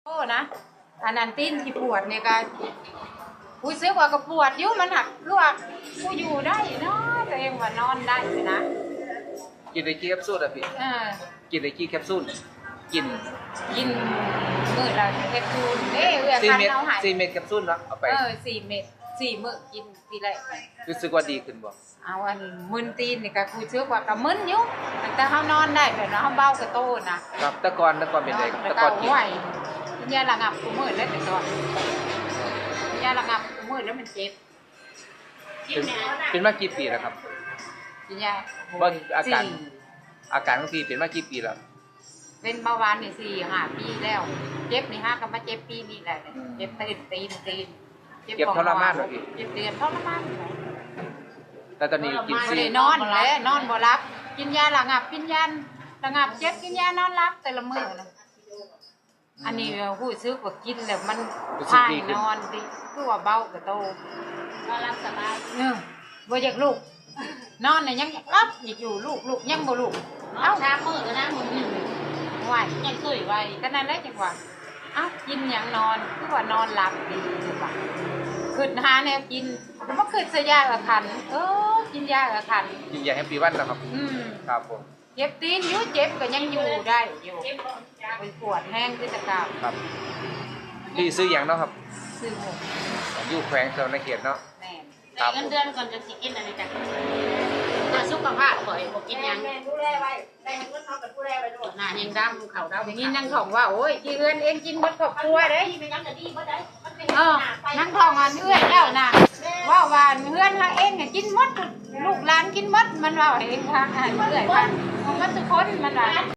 ໂອ້ນະ ອັນນັ້ນຕີນທີ່ປວດນີ້ກໍຮູ້ສຶກວ່າກໍປວດຢູ່ ມັນຫາກຄືວ່າກູຢູ່ໄດ້ເນາະ ຕົວເອງວ່ານອນໄດ້ນະ. ກິນໄດ້ຈັກແຄັບຊູນລະພີ່? ເອີ ກິນໄດ້ຈັກແຄັບຊູນ? ກິນ ກິນມື້ລະແຄັບຊູນເດ້ ເອື້ອຍ ສີ່ເມັດ ເຮົາໃຫ້ ສີ່ເມັດແຄັບຊູນເນາະ ເອົາໄປ ເອີ ສີ່ເມັດ ສີ່ມື້ກິນທີແລກ. ຮູ້ສຶກວ່າດີຂຶ້ນບໍ່? ເອົາ ອັນມຶນຕີນນີ້ກໍຮູ້ສຶກວ່າກໍມຶນຢູ່ ຕັ້ງແຕ່ເຮົານອນໄດ້ ແບບວ່າເຮົາເບົາກະໂຕນະ. ຄັບ ແຕ່ກ່ອນ ແຕ່ກ່ອນເປັນໃດ? ແຕ່ກ່ອນກິນ ໂອ້ຍ ກິນຢາລະງັບຄູ່ມື້ເດ້ແຕ່ກ່ອນ ກິນຢາລະງັບຄູ່ມື້ແລ້ວມັນເຈັບ. ເປັນ ເປັນມາກີ່ປີແລ້ວຄັບ? ກິນຢາ ເບິ່ງອາການ ອາການຂອງພີ່ເປັນມາກີ່ປີແລ້ວ? ເປັນເບົາຫວານນີ້ສີ່ຫ້າປີແລ້ວ ເຈັບນີ້ຫາກໍມາເຈັບປີນີ້ແຫຼະ ອືມ ເຈັບຕີນ ຕີນ ຕີນ ເຈັບ ເຈັບທໍລະມານບໍ່ພີ່? ເຈັບເດືອນທໍລະມານ. ແຕ່ຕອນນີ້ກິນ ບໍ່ໄດ້ນອນແຫຼະ ນອນບໍ່ຫຼັບ ກິນຢາລະງັບ ກິນຢາລະງັບເຈັບ ກິນຢານອນຫຼັບແຕ່ລະມື້ນະ. ອືມ ອັນນີ້ຮູ້ສຶກວ່າກິນແລ້ວມັນ ຮູ້ສຶກດີຂຶ້ນ ພາຍນອນຕິ ຄືວ່າເບົາກະໂຕ ນອນຫຼັບສະບາຍ ເອີ ບໍ່ຢາກລຸກ ນອນນະຍັງຫຼັບອີກຢູ່ ລຸກ ລຸກຍັງບໍ່ລຸກ. ເອົ້າ ສາມມື້ແລ້ວນະ ມື້ໜຶ່ງ ໂອ້ຍ ຍັງເຄີຍໄວ ກໍນັ້ນແຫຼະຈັ່ງວ່າ ເອົ້າ ກິນຫຍັງນອນ ຄືວ່ານອນຫຼັບດີ ຄືວ່າ ຄຶດຫາແນວກິນ ກໍມາຄຶດໃສ່ຢາອາຄັນ ເອີ ກິນຢາອາຄັນ ກິນຢາແຮບປີວັນເນາະຄັບ. ອືມ ຄັບຜົມ ເຈັບຕີນຢູ່ ເຈັບກໍຍັງຢູ່ໄດ້ຢູ່ ໄປປວດແຮງຄືແຕ່ເກົ່າ. ຄັບ ພີ່ຊື່ຫຍັງເນາະຄັບ? ຊື່ໝູ ຢູ່ແຂວງສະຫວັນນະເຂດເນາະ. ແມ່ນ ຄັບ ໄດ້ເງິນເດືອນກ່ອນຈັ່ງຊິກິນອັນນີ້ຈ້ະ ເພື່ອສຸຂະພາບຂ້ອຍບໍ່ກິນຫຍັງ ແມ່ນ ດູແລໄວ້ ໄດ້ເງິນເຮົາກໍດູແລໄວ້ໂລດ ໜ້າແຮງດຳ ເຂົ້າດຳ ໄດ້ຍິນນາງທອງວ່າ ໂອ້ຍ ທີ່ເຮືອນເອງກິນໝົດຄອບຄົວເດ້. ເອີ ນາງທອງອັນເອື້ອຍເຈົ້ານະ ເວົ້າວ່າເຮືອນເຮົາເອງກິນໝົດ ລູກຫຼານກິນໝົດ ມັນເວົ້າໃຫ້ເອງຟັງ ໃຫ້ເອື້ອຍຟັງ ໝົດທຸກຄົນ ມັນວ່າ.